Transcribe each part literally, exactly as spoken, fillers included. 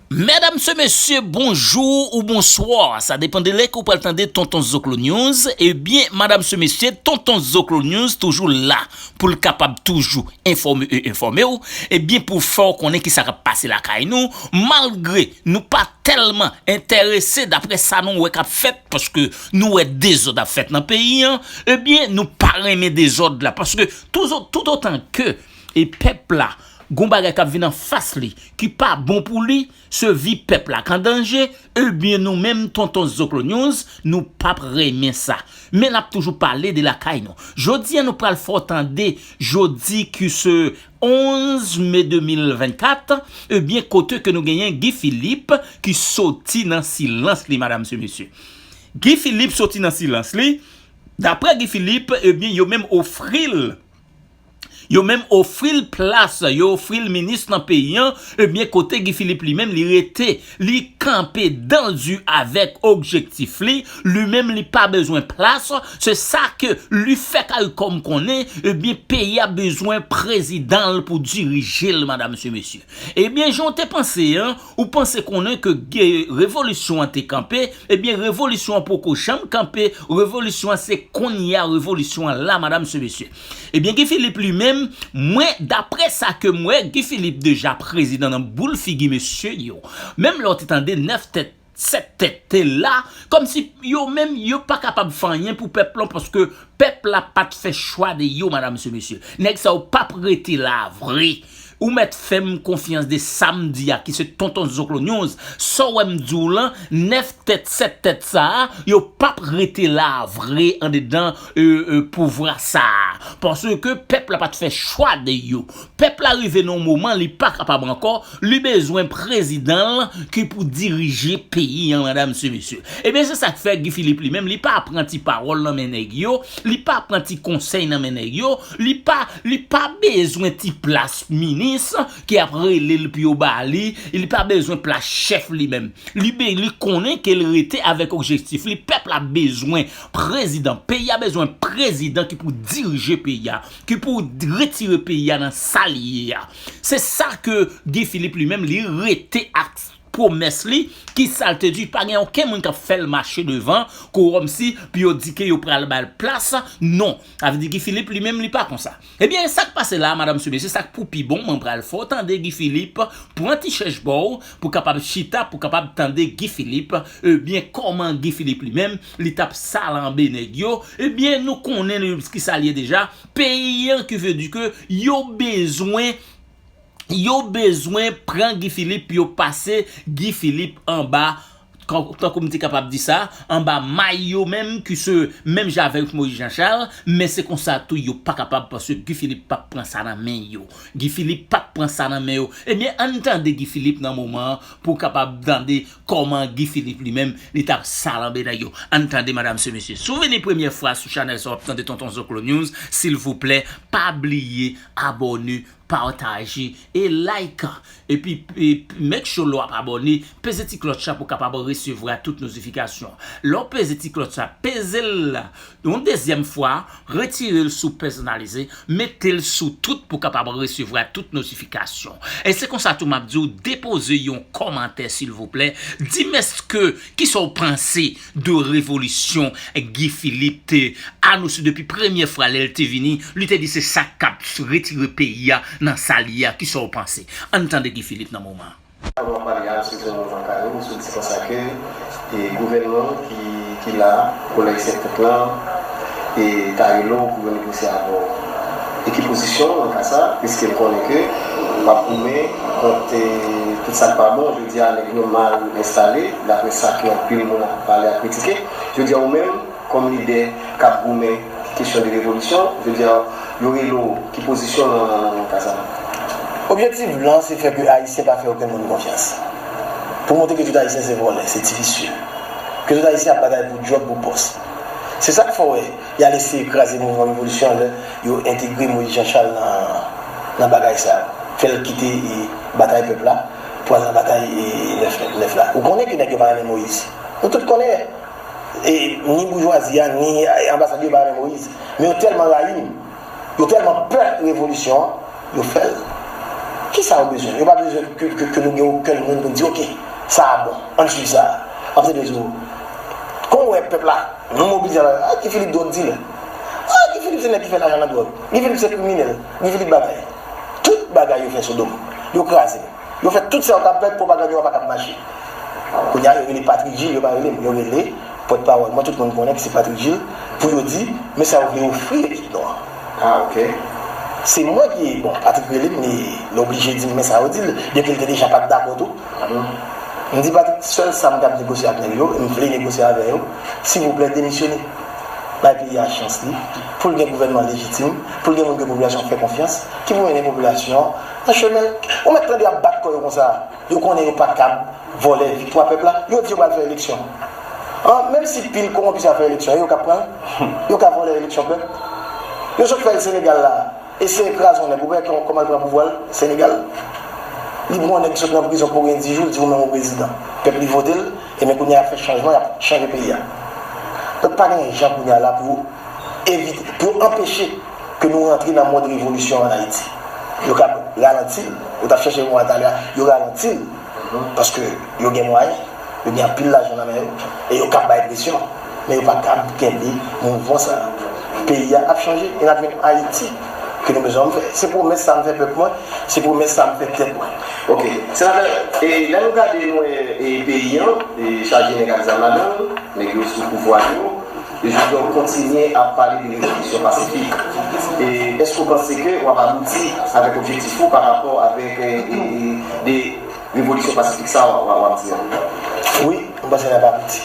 Medam se mesye, bonjou ou bonswa, sa depann de lè ke w pral tande Tonton Zoklo News. Ebyen, madam se mesye, Tonton Zoklo News toujou la pou l kapab toujou enfòme e enfòme w, ebyen, pou fè w konnen kisa k ap pase lakay nou, malgre nou pa tèlman enterese daprè sa nou wè k ap fèt, paske nou wè dezòd ap fèt nan peyi an, ebyen, nou pa renmen dezòd la, paske touzo-, toutotan ke e pèp la gon bagay k ap vin anfas li ki pa bon pou li, se vi pèp la k an danje, ebyen, nou menm Tonton Zoklo News, nou p ap renmen sa. Men n ap toujou pale de lakay nou. Jodi a, nou pral fè w tande, jodi ki se onz me de mil vennkat, ebyen, kote ke nou genyen Guy Philippe ki soti nan silans li, madam se mesye. Guy Philippe soti nan silans li. Daprè Guy Philippe, ebyen, yo menm ofri l, yo menm ofri l plas, yo ofri l minis nan peyi an, ebyen, kote Guy Philippe li menm, li rete, li kanpe dan l di avèk objektif li, li menm, li pa bezwen plas, se sa ke li fè CARICOM konnen, ebyen, peyi a bezwen prezidan l pou dirije l, madam se mesye. Ebyen, jan w te panse an, ou panse konnen ke ge-, revolisyon an te kanpe, ebyen, revolisyon an poko janm kanpe, revolisyon an se kounye a, revolisyon an la, madam se mesye. Ebyen, Guy Philippe li menm, mwen, daprè sa ke m wè, Guy Philippe deja prezidan nan boul figi mesye yo. Menm lè w te tande nèf tèt, sèt tèt te la, kòmsi yo menm, yo pa kapab fè anyen pou pèp lan, paske pèp la pa t fè chwa de yo, madam se mesye. Nèg sa yo p ap rete la vre. Ou mèt fè m konfyans de sa m di a, ki se Tonton Zoklo News. Sa w wè m di w lan, nèf tèt, sèt tèt sa a, yo p ap rete la vre andedan, e, e, pouvwa sa a. Paske pèp la pa t fè chwa de yo. Pèp la rive nan yon moman, li pa kapab ankò, li bezwen prezidan l ki pou dirije peyi an, medam se mesye. Ebyen, se sa k fè Guy Philippe li menm, li pa pran ti pawòl nan men nèg yo, li pa pran ti konsèy nan men nèg yo, li pa, li pa bezwen ti plas minis ke y ap rele l pou yo ba li, li pa bezwen plas chèf li menm. Li be-, li konnen ke l rete avèk objektif li, pèp la bezwen prezidan, peyi a bezwen prezidan ki pou dirije peyi a, ki pou retire peyi a nan sa li ye a. Se sa ke Guy Philippe li menm, li rete ak pwomès li, ki sa l te di, pa gen okenn moun k ap fè l mache devan, kowòmsi, pou yo di ke yo pral ba l plas, non. Sa vle di Guy Philippe li menm, li pa konsa. Ebyen, sa k pase la, madam se mesye, sa k pou pi bon, mwen pral fè w tande Guy Philippe, pran ti chèch ba w, pou kapab chita, pou kapab tande Guy Philippe, ebyen, kòman Guy Philippe li menm, li t ap salanbe nèg yo, ebyen, nou konnen ki sa l ye deja, peyi an ki vle di ke yo bezwen, yo bezwen pran Guy Philippe, yo pase Guy Philippe anba, kan-, tankou m te kapab di sa, anba may yo menm, ki se menm jan avèk Moïse Jean Charles, men se konsa tou yo pa kapab, paske Guy Philippe p ap pran sa nan men yo. Guy Philippe p ap pran sa nan men yo. Ebyen, ann tande Guy Philippe nan moman an pou kapab tande kòman Guy Philippe li menm, li t ap salanbe nèg yo. Ann tande, madam se mesye. Si w vini premyè fwa sou chanèl sa, w ap tande Tonton Zoklo News, silvouplè, pa bliye abòne, pataje e like. Epi, e, make sure lè w ap abòne, peze ti klòch la pou w kapab resevwa tout notifikasyon. Lè w peze ti klòch la, peze l yon dezyèm fwa, retire l sou pèsonalize, mete l sou tout pou w kapab resevwa tout notifikasyon. E se konsa tou m ap di w, depoze yon kòmantè, silvouplè. Di m èske, kisa w panse de revolisyon Guy Philippe te anonse depi premyè fwa lè l te vini, li te di se sa k ap retire peyi a nan sa l ye a. Kisa w panse? Ann tande Guy Philippe nan moman an. Avan pale a, m swete yon mouvman kare, m sou di konsa ke, e, gouvènman ki, ki la, kolèj sèt tèt lan, e, ta rele w pou yo negosye avè w. E ki pozisyon w nan ka sa, piske l konnen ke w ap goumen kont, e, tout sa k pa bon, jodi a nèg yo mal enstale, daprè sa ke anpil moun ap pale, ap kritike. Jodi a ou menm, kòm lidè k ap goumen kesyon de revolisyon, je veux dire, yo rele w, ki pozisyon w nan, nan, nan ka sa? Objektif blan, se fè ke Ayisyen pa fè okenn moun konfyans. Pou montre ke tout Ayisyen se vòlè, se ti visye. Ke tout Ayisyen ap batay pou djòb, pou pòs. Se sa k fè w wè, y al eseye kraze mouvman revolisyon an lè yo entegre Moïse Jean Charles nan, nan bagay sa yo. Fè l kite, e, batay pèp la, pou al nan batay, e, nèf nèf la. Ou konnen ke nèg yo pa renmen Moïse. Nou tout konnen. E ni boujwazi a, ni anbasad yo pa renmen Moïse. Men yo tèlman rayi m, yo tèlman pè revolisyon an, yo fè l. Kisa yo bezwen? Yo pa bezwen ke, ke, ke nou gen okenn moun pou n di, "Oke, sa a bon, ann swiv sa a." W ap tande yo di w, "Kòman w wè pèp la?" Nou mobilize la, "A, Guy Philippe dwòg dilè. A, Guy Philippe se nèg ki fè lajan nan dwòg. Guy Philippe se kriminèl. Guy Philippe bagay." Tout bagay yo fè Sodòm. Yo kraze. Yo fè tout sa yo t ap fè, pwopagann yo pa kab mache. Kounye a, yo rele Patrick Gilles, yo pa rele m, yo rele pòtpawòl mwen, tout moun konnen ki se Patrick Gilles, pou yo di, men sa yo vle ofri ekip nou an. Ah, ok. Se mwen ki, bon, Patrick rele m, li, li oblije di m, men sa yo di l, depi l te deja pa t dakò tou. M di Patrick, sèl sa m kab negosye ak nèg yo, m vle negosye avè yo, silvouplè, demisyone. Bay peyi a chans li, pou l gen gouvènman lejitim, pou l gen moun ke popilasyon fè konfyans, ki pou mennen popilasyon an nan chemen l. Ou mèt tande y ap bat kò yo konsa, yo konnen yo pa kab vòlè viktwa pèp la, yo di yo pral fè eleksyon. An, menm si pil kowonpi sa fè eleksyon, e yo k ap pran l, yo ka vòlè eleksyon pèp. Yo sot fè l Senegal la, eseye kraze yon nèg, ou wè kòman l pran pouvwa l, Senegal. Li pran yon nèg ki sot nan prizon pou gen dis jou, l di ou menm ou prezidan. Pèp li vote l, e men kounye a y ap fè chanjman, y ap chanje peyi a. Donk pa gen jan kounye a la pou evite, pou yo anpeche ke nou rantre nan mòd revolisyon ann Ayiti. Yo ka ralanti l, ou t ap chèche mo a talè a, yo ralanti l, paske yo gen mwayen, yo gen anpil lajan nan men yo, e yo kab bay presyon, men yo pa kab kenbe mouvman sa a. Peyi a ap chanje, e n ap jwenn Ayiti ke nou bezwen fè. Se pwomès sa a m fè pèp mwen, se pwomès sa a m fè tèt mwen. Ok. Senatè, e lè nou gade nou wè e peyi an, e chaje nèg ak zam ladan l, nèg yo sou pouvwa yo, e jodi a w kontinye ap pale de revolisyon pasifik. E èske w panse ke w ap abouti avèk objektif ou pa rapò avèk e, e, de revolisyon pasifik sa w, w, w ap di an? Wi, m panse n ap abouti.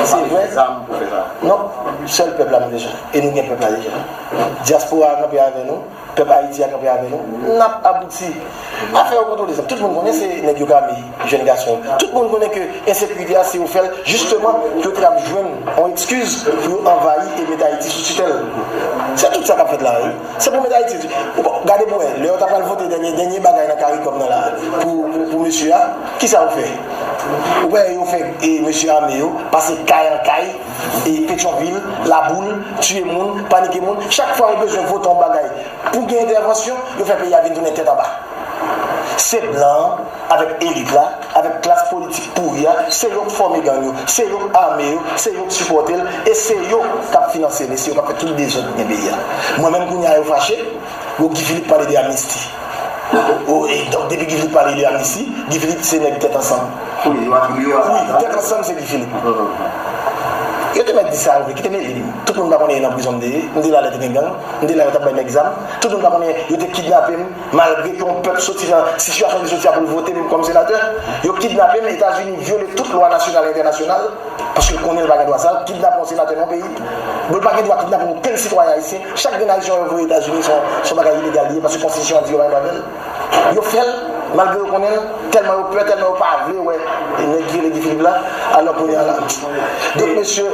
Se vre. Zam pou fè sa. Non, sèl pèp la nou bezwen. E nou gen pèp la deja. Dyaspora a kanpe avè nou. Pèp Ayiti a kanpe avè nou, n ap abouti. Afè yo kontwole sa. Tout moun konnen se nèg yo k ame jèn gason yo. Tout moun konnen ke ensekirite a se yo fè l, jisteman, pou yo te kab jwenn yon ekskiz pou yo anvayi e mete Ayiti sou titèl. Se tout sa k ap fèt la, wi. Se pou mete Ayiti. Ou pa, gade pou wè, lè yo ta pral vote dènye, dènye bagay nan CARICOM nan la, pou, pou, pou mesye a, kisa yo fè? Ou wè, yo fè e, mesye ame yo pase kay an kay, e Petyonvil, Laboul, tiye moun, panike moun. Chak fwa yo bezwen vote yon bagay, pou gen entèvansyon, yo fè peyi a vin tounen tèt anba. Se blan an, avèk elit la, avèk klas politik pouri a, se yo k fòme gang yo, se yo k ame yo, se yo k sipòte l, e se yo k ap finanse l, e se yo k ap fè tout dezòd pou gen peyi a. Mwen menm kounye a yo fache, yo Guy Philippe pale de amnisti. O, e donk depi Guy Philippe pale de amnisti, Guy Philippe se nèg tèt ansanm. Wi, yo atribiye yo a sa. Wi, tèt ansanm se Guy Philippe. Yo te mèt di sa yo vle, kite m eli m. Tout moun pa konnen e nan prizon m te ye, m te la lè te gen gang, m te la yo t ap bay nèg zam. Tout moun pa konnen yo te kidnape m, malgre ke yon pèp soti nan sitiyasyon li soti a pou l vote m kòm senatè. Yo kidnape m, Etazini vyole tout lwa nasyonal e entènasyonal, paske l konnen l pa gen dwa sa, l kidnape yon senatè nan yon peyi. Bon, l pa gen dwa kidnape okenn sitwayen ayisyen. Chak grenn ayisyen yo voye Etazini, se yon, se yon bagay ilegal li ye, paske konstitisyon an di yo pa gen dwa fè l. Yo fè l, malgre yo konnen l, tèlman yo pè, tèlman yo pa vle wè nèg ki rele Guy Philippe la, alò kounye a la. Donk, mesye,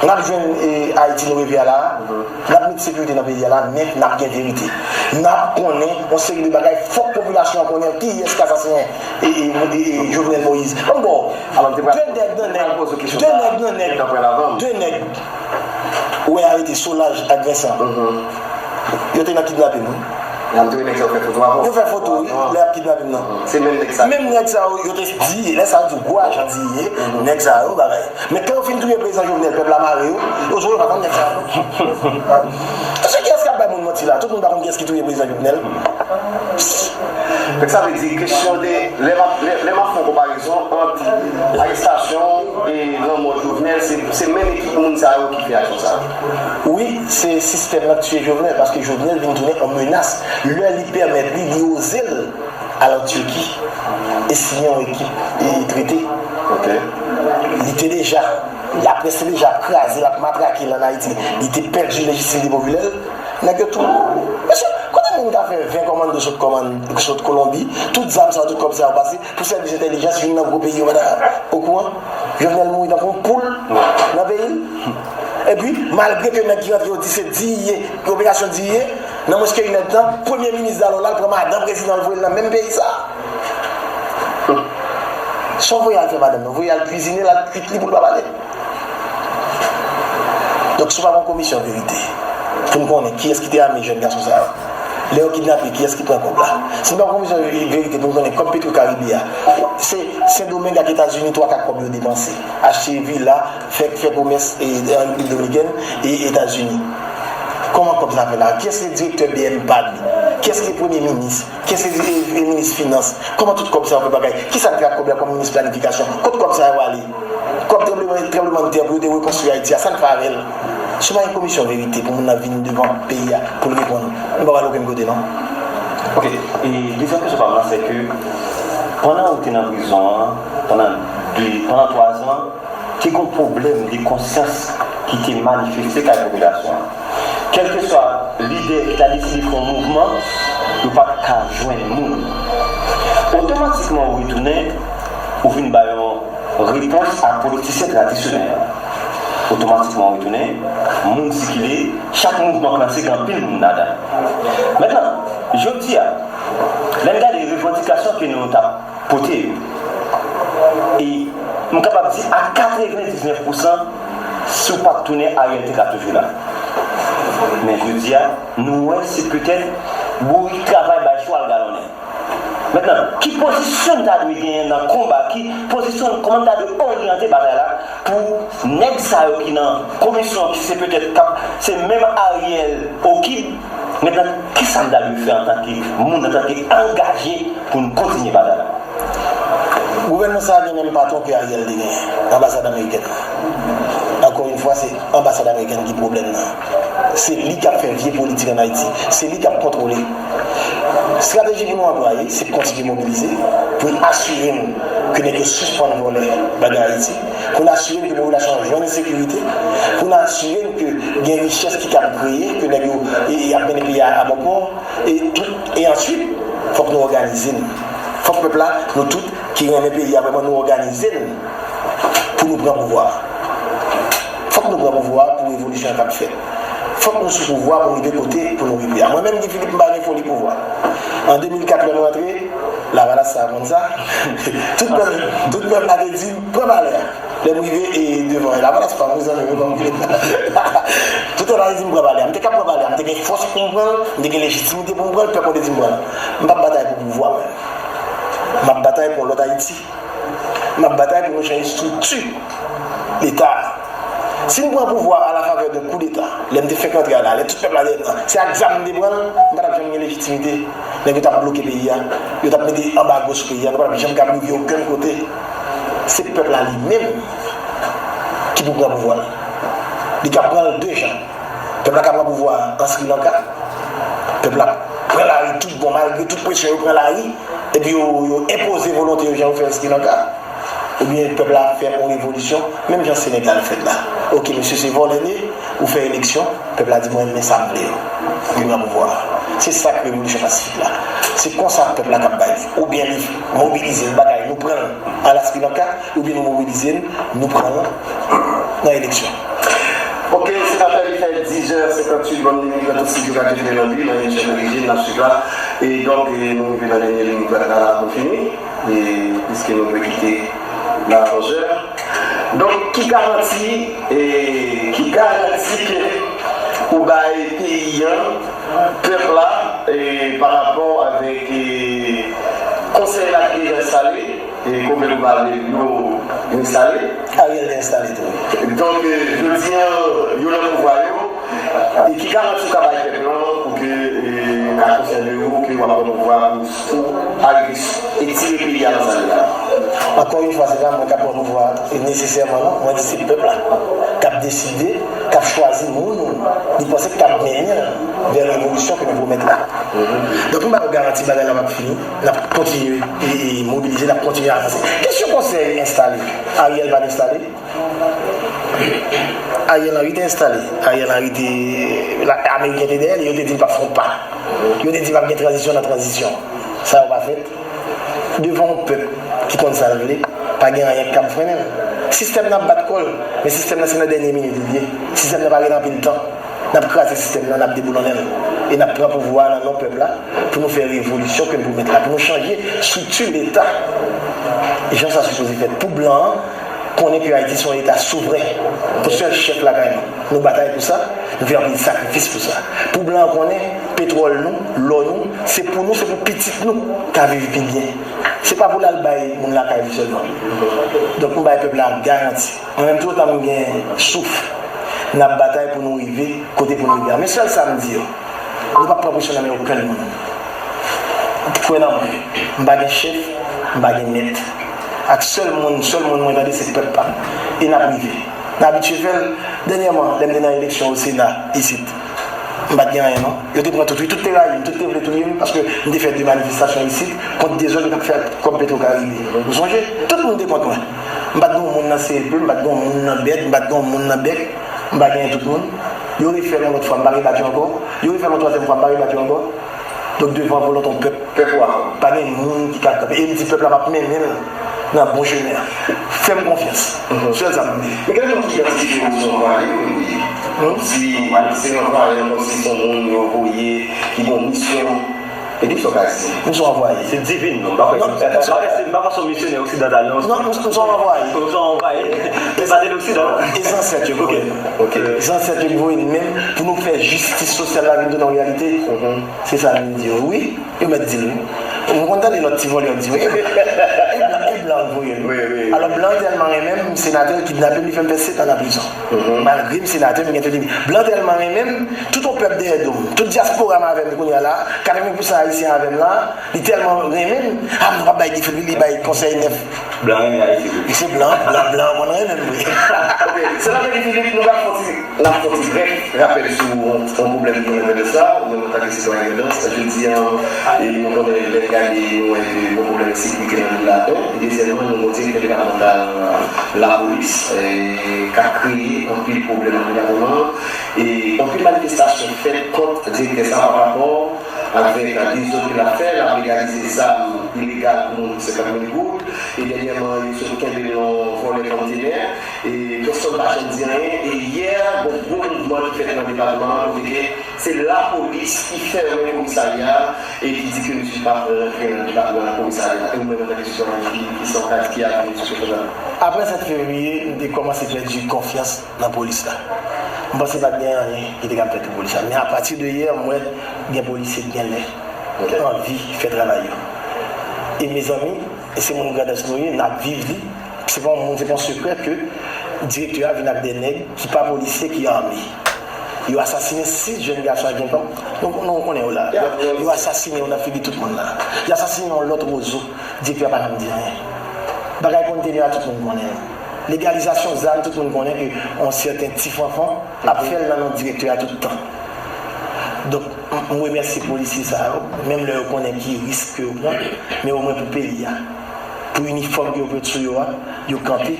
n ap jwenn, e, Ayiti nou reve a la a, n ap met sekirite nan peyi a la, men n ap gen verite. N ap konnen yon seri de bagay, fòk popilasyon an konnen kiyès k asasinen e, e, e, e Jovenel Moïse. Ban m ba w de nèg nan nèg, de nèg nan nèg, de nèg. Ou wè arete Solaj ak Vincent. Yo te nan kidnape m, wi. Yo fè foto, wi, lè y ap kidnape m nan. Se menm nèg sa. Menm nèg sa yo, yo te di, lè sa yo di w gwo ajan di ye, nèg sa yo, bagay. Men kan yo fin touye prezidan Jovenel, pèp la mare yo, yo di w yo pa konn nèg sa yo. Paske kiyès k ap bay moun manti la? Tout moun pa konn kiyès ki touye prezidan Jovenel. Donk sa vle di, kesyon de, lè m ap, lè, lè m ap fè yon konparezon ant arestasyon e lanmò Jovenel, se, se menm ekip moun sa yo ki fè aksyon sa yo. Wi, se sistèm nan k tiye Jovenel, paske Jovenel vin tounen yon menas. Lè li pèmèt li, li oze l al an Tiki e siyen yon ekip e trete. Ok. Li te deja, laprès te deja ap kraze l, ap matrake l ann Ayiti. Li te pèdi lejitim de popilè l. Nèg yo tou. Mesye, kote moun ka fè ven kòmando sot kòmann-, sot Kolonbi, tout zam sa yo, tout kòb sa yo pase, pou sèvis entèlijans vin nan gwo peyi yo pa ta okouran? Jovenel mouri tankou yon poul nan peyi l. Epi, malgre ke nèg ki rantre yo di se di ye, operasyon di ye, nan mwens ke inèdtan, premye minis Dalò la, l pran madan prezidan l voye l nan menm peyi sa. Sa w voye al fè madanm nan? Voye al kwizine l, al kwit li pou l pa pale. Donk, si w pa gen yon komisyon verite, pou n konnen kiyès ki te ame jèn gason sa yo, Lè yo kidnape, kiyès ki pran kòb la? Si n pa pran komisyon verite pou n konnen kòb Petro Caribe a, se Sendomeng ak Etazini twa ka kòb yo depanse. Achte vila, fè, fè komès e, an Repiblik Dominikèn e Etazini. Kòman kòb sa fè la? Kiyès ki direktè B M pag? Kiyès ki premye minis? Kiyès ki e, e, minis finans? Kòman tout kòb sa yo fè bagay? Kisa k fè ak kòb la kòm minis planifikasyon? Kot kòb sa yo ale? Kòb tranbleman, tranblemanntè pou yo te rekonstwi Ayiti a, sa n fè avè l? Si w pa gen komisyon verite pou moun nan vin devan peyi a pou l reponn, nou pa pral okenn kote non. Ok, e dezyèm kesyon pa m lan se ke pandan ou te nan prizon an, pandan de, pandan twa zan, te gen yon pwoblèm de konsyans ki te manifeste kay popilasyon an. Kèlkeswa lidè ki ta deside fè yon mouvman, yo pa t ka jwenn moun. Otomatikman ou retounen, ou vin bay yon repons a politisyen tradisyonèl. Otomatikman ou retounen, moun sikile, chak mouvman k lanse gen anpil moun ladan. Mentnan, jodi a, lè n gade revandikasyon ke nou t ap pote yo, e m kapab di a katrevendiznèf pousan, si w pa t tounen, Ariel te ka toujou la. Men jodi a, nou wè se petèt bourik travay bay chwal galonnen. Mentnan, ki pozisyon n ta dwe genyen nan konba, ki pozisyon, kòman n ta dwe oryante batay la pou nèg sa yo ki nan komisyon ki se petèt k ap, se menm Ariel Okib, mentnan, kisa n ta dwe fè antanke moun, antanke angaje pou n kontinye batay la? Gouvènman sa a gen menm patwon ke Ariel te genyen, anbasad amerikèn. Ankò yon fwa, se anbasad amerikèn ki pwoblèm nan. Se li k ap fè vye politik ann Ayiti. Se li k ap kontwole. Estrateji pou nou anplwaye, se kontinye mobilize, pou n asire n ke nèg yo sispann vòlè bagay Ayiti, pou n asire n ke popilasyon an jwenn sekirite, pou n asire n ke gen richès ki kab kreye, ke nèg yo e, e ap mennen peyi a a bon pò, e tout, e answit, fòk nou òganize n. Fòk pèp la, nou tout ki renmen peyi a vrèman, nou òganize n pou nou pran pouvwa a. Fòk nou pran pouvwa a pou revolisyon an kab fèt. Fòk nou sou pouvwa pou n rive kote pou nou rive a. Mwen menm, Guy Philippe, m pa gen foli pouvwa. An de mil kat, lè m rantre, Lavalas sa konn sa, tout pèp, tout pèp la te di m, pran palè a. Lè m rive e devan Lavalas pa mwen zanmi mwen, pa mwen. Tout pèp la te di m pran palè a. M te kab pran palè a. M te gen fòs pou m pran l, m te gen lejitimite pou m pran l, pèp mwen te di m pran l. M p ap batay pou pouvwa mwen. M ap batay pou yon lòt Ayiti. M ap batay pou nou chanje estrikti Leta a. Si n pran pouvwa a la favè de koudeta, lè m te fèk rantre a la, lè tout pèp la dèyè m nan, se ak zam m te pran l, m pa t ap janm gen lejitimite. Nèg yo t ap bloke peyi a, yo t ap mete anbago sou peyi a, nou pa t ap janm kab rive okenn kote. Se pèp la li menm ki pou pran pouvwa l. Li ka pran l de jan. Pèp la ka pran pouvwa a an Sri Lanka. Pèp la pran lari tout bon, malgre tout presyon, yo pran lari, epi yo, yo enpoze volonte yo jan yo fè an Sri Lanka. Oubyen pèp la fè yon revolisyon, menm jan Senegal fèt la. Oke, mesye, se vòlè n ye, ou fè eleksyon, pèp la di mwen, men sa m vle yo. Li pran pouvwa a. Se sa k revolisyon pasifik la. Se konsa pèp la k ap bay li. Oubyen li mobilize l, bagay, nou pran l a la Sri Lanka, oubyen nou mobilize l, nou pran l nan eleksyon. Ok, senatè, li fè dizè senkanntuit, bann minit nan tout estidyo Radyo Tele Lanbi, nan emisyon Orijin, n ap swiv la. E donk, e, nou rive nan dènye liy dwat la, la pou fini. E, piske nou dwe kite la a onzè. Donk, ki garanti, e, ki garanti ke ou bay peyi an, pèp la, e, pa rapò avèk, e, konsèy la ki deja enstale, e, konbyen nou pale yo enstale? Ariel te enstale tou, wi. Donk, e, jodi an, yo nan pouvwa yo, e ki garanti ou ka bay pèp lan pou ke, e, ka konsève ou ke w ap pran pouvwa pou, pou arive etire peyi a nan sa li la? Ankò yon fwa, se pa mwen k ap pran pouvwa a nesesèman, non. Mwen di se pèp la k ap deside, k ap chwazi moun li panse k ap mennen l vè revolisyon ke nou pwomèt la. Donk, m ba nou garanti bagay la p ap fini. N ap kontinye e, e, mobilize, n ap kontinye avanse. Kesyon konsèy enstale, Ariel pa t enstale? Ariel Henry te enstale. Ariel Henry te, la, Ameriken te dèyè li, yo te di l p ap fè yon pa. Yo te di p ap gen tranzisyon nan tranzisyon. Sa yo pa fèt. Devan yon pèp ki konn sa l vle, pa gen anyen k kab frennen l. Sistèm nan ap bat kò l, men sistèm nan se nan dènye minit li ye. Sistèm nan pa gen anpil tan. N ap kraze sistèm nan, n ap deboulonnen l. E n ap pran pouvwa a nan non pèp la pou nou fè revolisyon ke n pwomèt la, pou nou chanje estrikti Leta jan sa sipoze fèt. Pou blan an, Konnen ke Ayiti se yon leta souvren, yon sèl chèf lakay nou. Nou batay pou sa, nou fè anpil sakrifis pou sa. Pou blan an konnen, petwòl nou, lò nou, se pou nou, se pou pitit nou ka viv pi byen. Se pa pou l al bay moun lakay li sèlman. Donk, m bay pèp la garanti. Mwen menm, toutan m gen souf, n ap batay pou nou rive kote pou nou rive a. Men sèl sa m di yo, nou p ap pran presyon nan men okenn moun. Kwè nan mwen, m pa gen chèf, m pa gen mèt. Ak sèl moun, sèl moun mwen tande se pèp pa m. E n ap rive. N abitye fè l. Dènyèman, lè m te nan eleksyon o Sena, isit, m pa t gen anyen non. Yo te pran tout, wi, tout te rayi m, tout te vle touye m, paske m te fè de manifestasyon isit kont dezòd yo t ap fè ak kòb Petro Caribe. Ou sonje? Tout moun te kont mwen. M pa t gen yon moun nan sere plim, m pa t gen yon moun nan bèt, m pa t gen yon moun nan bèk, m pa genyen tout moun. Yo refè l yon lòt fwa, m pa rebat yo ankò. Yo refè l yon twazyèm fwa, m pa rebat yo ankò. Donk, devan volonte yon pèp, pèp ou a, pa gen moun ki ka kanpe. E m di pèp la m ap mennen l nan bon chemen an. Fè m konfyans. Sèl sa m mande. Men gen moun ki idantifye w se yon vwaye, wi. Kòmsi se yon vwaye, kòmsi se yon moun yo voye ki gen yon misyon. E ki sa w ka di? M se yon anvwaye. Se divin, non? M pa kwè. Non, m se yon anvwaye. M pa kwè se yon misyonè oksidantal, non? Non, m se yon anvwaye. Ou se yon anvwaye. E pa de loksidan, non? E zansèt yo ki voye m. Ok. Zansèt yo ki voye m menm pou nou fè jistis sosyal la vin tounen yon reyalite. Se sa m di yo, wi. Yo mèt di l, wi. Ou konn tande lòt ti vòlè yo di, wi. E blan, e blan k voye l. Wi, wi. Alò, blan tèlman renmen m, senatè l kidnape m, li fè m fè sèt an nan prizon. Malgre m senatè, m gen tout li. Blan tèlman renmen m, tout yon pèp dèyè do m. Tout dyaspora m avè m kounye a la, katreven pousan ayisyen avè m la, li tèlman renmen m. A, m pa bay Guy Philippe, li bay konsèy nèf. Blan renmen Ayiti tou. E se blan, blan, blan konn renmen m vre. Ok, senatè Guy Philippe, nou pral fè yon ti N ap fè yon ti brèf rapèl sou yon, yon pwoblèm ki gen nan Grandans la, ou menm antanke sitwayen Grandans. Jodi a, e, nou konnen lè n gade, nou wè ke gen pwoblèm ensekirite nan vil la, en. E dezyèmman, nou gon direktè depatmantal lapolis, e, k ap kreye anpil pwoblèm nan depatman an. E anpil manifestasyon fèt kont direktè sa a pa rapò avèk dezòd ke l ap fè, l ap legalize zam ilegal pou moun pou senkant mil goud. E dènyèman, yo sot kenbe yon vòlè konntenè. E pèsonn pa janm di anyen. E yè, gon gwo mouvman ki fèt nan depatman an, kote ke se lapolis ki fèmen komisarya a e ki di ke misye pa rantre nan depatman nan komisarya a. E ou menm, antanke sitwayen, ki, ki sa w ka di, ki avi w sou kesyon sa a? Apre sèt fevriye, m te kòmanse pèdi konfyans nan polis la. M panse pa t gen anyen ki te kab fèt pou polis la. Men apati de yè, m wè gen polisye ki gen lè anvi fè travay yo. E mezanmi, e se moun Grandans nou ye, n ap viv li. Se pa yon moun, se pa yon sekrè ke direktè a vin ak de nèg ki pa polisye, ki ame. Yo asasinen sis jèn gason ak jèn fanm. Nou, nou konnen yo la. Yo asasinen yo nan figi tout moun la. Yo asasinen yon lòt Wozo. Direktè a pa janm di anyen. Bagay konntenè a tout moun konnen l. Legalizasyon zam, tout moun konnen ke yon sèten Ti Fanfan ap fè l nan non direktè a tout tan. Donk, m, m remèsye polisye sa yo, menm lè yo konnen ki risk ke yo pran, men omwen pou peyi a. Pou inifòm ke yo met sou yo a, yo kanpe.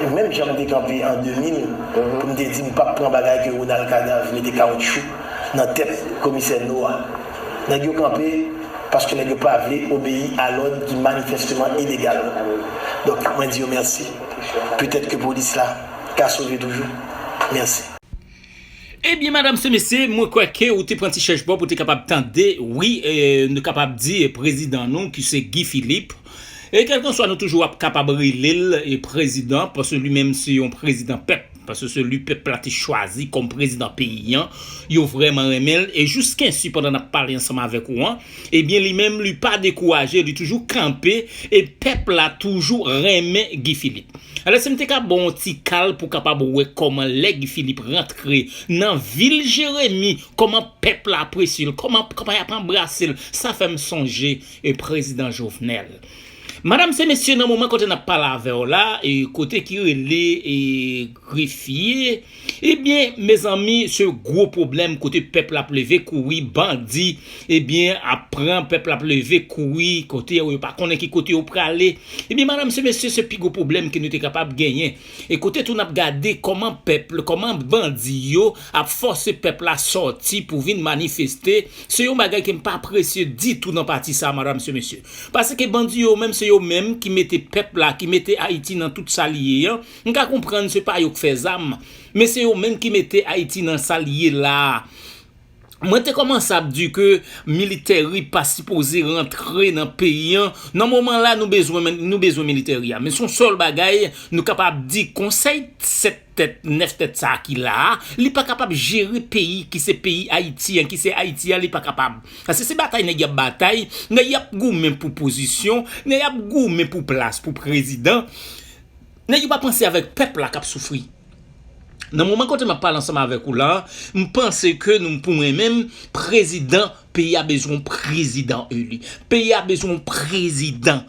E menm jan m te kanpe an de mil, pou m te di m p ap pran bagay ke Ronald Cajav mete kawotchou nan tèt komisè Noah. Nèg yo kanpe paske nèg yo pa vle obeyi a lòd ki manifèsteman ilegal. Donk, mwen di yo mèsi. Petèt ke polis la ka sove toujou. Mèsi. Ebyen, madanm se mesye, mwen kwè ke ou te pran ti chèch bò pou te kapab tande, wi, e, nou kapab di, e, prezidan nou, ki se Guy Philippe. E kèlkanswa nou toujou ap kapab rele l, e, prezidan, paske li menm se yon prezidan pèp, paske se li pèp la te chwazi kòm prezidan peyi an. Yo vrèman renmen l, e jiskensou pandan n ap pale ansanm avèk ou an, ebyen, li menm, li pa dekouraje, li toujou kanpe, e pèp la toujou renmen Guy Philippe. Alò, si m te ka ba w yon ti kal pou w kapab wè kòman lè Guy Philippe rantre nan vil Jeremi, kòman pèp la apresye l, kòman, kòman y ap anbrase l, sa fè m sonje, e, prezidan Jovenel. Madanm se mesye, nan moman kote n ap pale avè w la, e, kote ki rele, e, grefye, ebyen, mezanmi, se gwo pwoblèm kote pèp la ap leve kouri, bandi, ebyen, ap pran, pèp la ap leve kouri, kote yo, yo pa konnen ki kote yo prale. Ebyen, madanm se mesye, se pi gwo pwoblèm ke nou te kapab genyen. E kote tou n ap gade kòman pèp, kòman bandi yo ap fòse pèp la sòti pou vin manifeste, se yon bagay ke m pa apresye ditou nan pati sa, madanm se mesye. Paske bandi yo menm, se yo menm ki mete pèp la, ki mete Ayiti nan tout sa li ye an. M ka konprann se pa yo k fè zam, men se yo menm ki mete Ayiti nan sa li ye la a. Mwen te kòmanse ap di ke military pa sipoze rantre nan peyi an. Nan moman la, nou bezwen, nou bezwen military a. Men se yon sèl bagay, nou kapab di konsèy sèt tèt, nèf tèt sa a ki la a, li pa kapab jere peyi ki se peyi Ayiti an, ki se Ayiti a, li pa kapab. Paske se batay nèg y ap batay, nèg y ap goumen pou pozisyon, nèg y ap goumen pou plas, pou prezidan. Nèg yo pa panse avèk pèp la k ap soufri. Nan moman kote m ap pale ansanm avèk ou la, m panse ke nou, pou mwen menm, prezidan, peyi a bezwen yon prezidan eli. Peyi a bezwen yon prezidan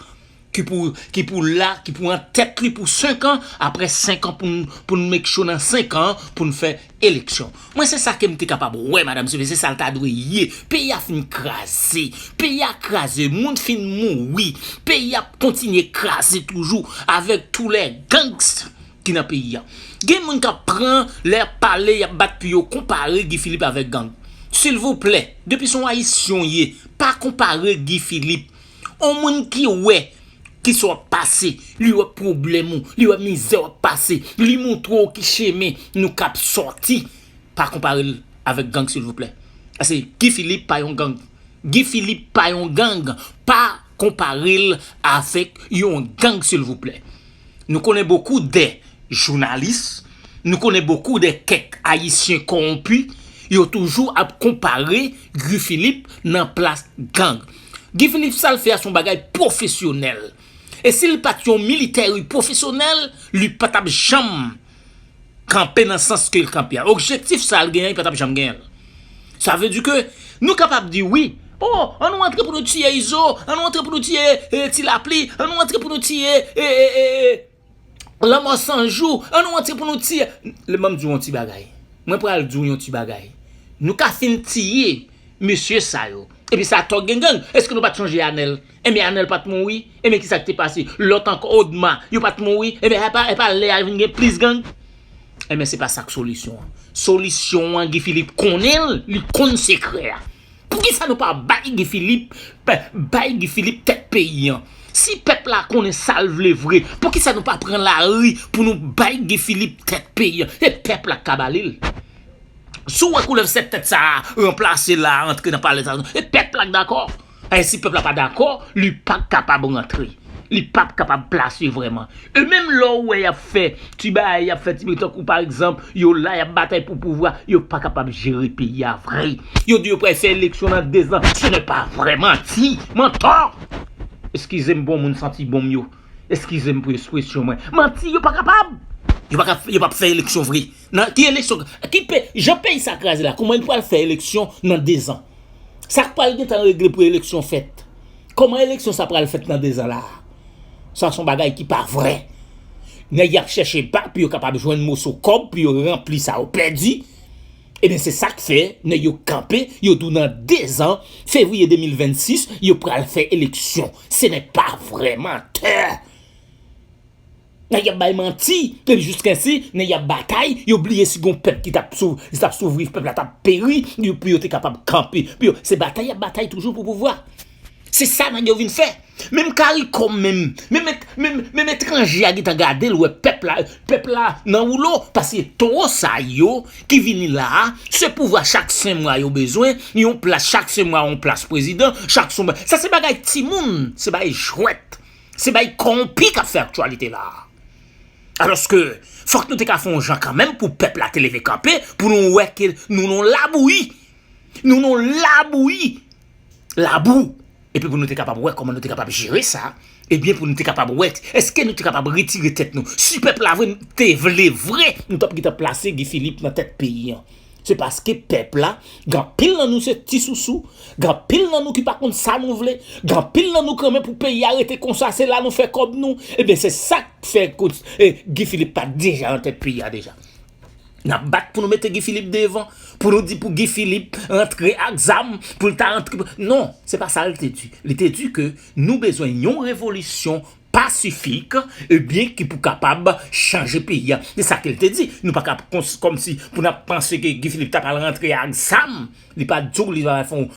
ki pou, ki pou la, ki pou an tèt li pou senk an, apre senk an pou n, pou n make sure nan senk an pou n fè eleksyon. Mwen se sa ke m te kapab wè, madanm, se, se sa l ta dwe ye. Peyi a fin kraze. Peyi a kraze. Moun fin mouri. Peyi a kontinye kraze toujou avèk tous les gangs ki nan peyi a. Gen moun k ap pran lè y ap pale, y ap bat pou yo konpare Guy Philippe avèk gang. Silvouplè, depi se yon Ayisyen w ye, pa konpare Guy Philippe. On moun ki wè ki sa w ap pase, li wè pwoblèm ou, li wè mizè w ap pase, li montre w ki chemen nou k ap sòti. Pa konpare l avèk gang, silvouplè. Paske Guy Philippe pa yon gang. Guy Philippe pa yon gang. Pa konpare l avèk yon gang, silvouplè. Nou konnen bokou de jounalis, nou konnen bokou de kèk Ayisyen kowonpi, yo toujou ap konpare Guy Philippe nan plas gang. Guy Philippe, sa l fè a, se yon bagay pwofesyonèl. E si l pa t yon military pwofesyonèl, li pa t ap janm kanpe nan sans ke l kanpe a. Objektif sa l genyen, li pa t ap janm genyen l. Sa vle di ke nou kapab di wi, oh, an nou antre pou nou tiye Izo, an nou antre pou nou tiye eh, Ti Lapli, an nou antre pou nou tiye eh, eh, eh, eh, Lanmò San Jou, an nou antre pou nou tiye. Lè m di w yon ti bagay. Mwen pral di w yon ti bagay. Nou ka fin tiye mesye sa yo. Epi sa tòg gen gang. Èske nou pa t sonje Anèl? Enben Anèl pa t mouri. Enben kisa k te pase? Lòt ankò Odma, yo pa t mouri. Enben e pa, e pa lè a vin gen plis gang? Enben se pa sa k solisyon an. Solisyon an, Guy Philippe konnen l, li konn sekrè a. Poukisa nou pa bay Guy Philippe, bay Guy Philippe tèt peyi an? Si pèp la konnen sa l vle vre, poukisa nou pa pran lari pou nou bay Guy Philippe tèt peyi an? Se pèp la k ka ba li l. Si w wè koulèv sèt tèt sa a ranplase la, antre nan palè sa, e pèp la k dakò. E si pèp la pa dakò, li pa kapab rantre. Li p ap kapab plase vrèman. E menm lè w wè y ap fè ti bagay, y ap fè ti bagay, tankou pa egzanp, yo la, y ap batay pou pouvwa, yo pa kapab jere peyi a vre. Yo di yo pral fè eleksyon nan dezan. Ce n'est pas vrai, manti, mantò. Eskize m, bon moun santi bon m yo. Eskize m pou ekspresyon mwen. Manti, yo pa kapab. Yo pa ka, yo p ap fè eleksyon vre. Nan ki eleksyon, ki pe, jan peyi sa kraze la, kòman yo pral fè eleksyon nan dezan? Sa k pral gentan regle pou eleksyon fèt? Kòman eleksyon sa pral fèt nan dezan la? Sa se yon bagay ki pa vrè. Nèg y ap chèche ba pou yo kapab jwenn moso kòb pou yo ranpli sa yo pèdi. Ebyen, se sa k fè nèg yo kanpe, yo di w nan dezan, fevriye de mil vennsis, yo pral fè eleksyon. Ce n'est pas vrai, mantè. Nèg y ap bay manti, epi jiskaske nèg y ap batay, yo bliye si gon pèp ki t ap sou, ki t ap soufri, pèp la t ap peri, yo, pou yo te kapab kanpe. Pou yo, se batay y ap batay toujou pou pouvwa. Se sa nèg yo vin fè. Menm CARICOM menm, menm, menm, menm etranje a gentan gade l, wè pèp la, pèp la nan woulo, paske towo sa yo ki vini la a, se pouvwa chak senk mwa yo bezwen, yon plas chak senk mwa, yon plas prezidan, chak senk mwa. Sa se bagay timoun, se bagay jwèt. Se bay kòwonpi k ap fè aktyalite la a. Alòske, fòk nou te ka fè yon jan kanmenm pou pèp la te leve kanpe, pou nou wè ke nou nan labouyi. Nou nan labouyi. Labou. Epi pou nou te kapab wè kòman nou te kapab jere sa. Ebyen, pou nou te kapab wè, èske nou te kapab retire tèt nou? Si pèp la vre, te vle vre, nou t ap gentan plase Guy Philippe nan tèt peyi an. Se paske pèp la, gen anpil nan nou se ti sousou, gen anpil nan nou ki pa konn sa nou vle, gen anpil nan nou k renmen pou peyi a rete konsa, se la nou fè kòb nou. Ebyen, se sa k fè kout, e, Guy Philippe pa deja nan tèt peyi a deja. N ap bat pou nou mete Guy Philippe devan, pou nou di pou Guy Philippe rantre ak zam, pou l ta rantre. Non, se pa sa l te di. Li te di ke nou bezwen yon revolisyon pasifik, ebyen, ki pou kapab chanje peyi a. Se sa ke l te di. Nou pa ka kons-, kòmsi pou n ap panse ke Guy Philippe ta pral rantre ak zam. Li pa di w li va fè yon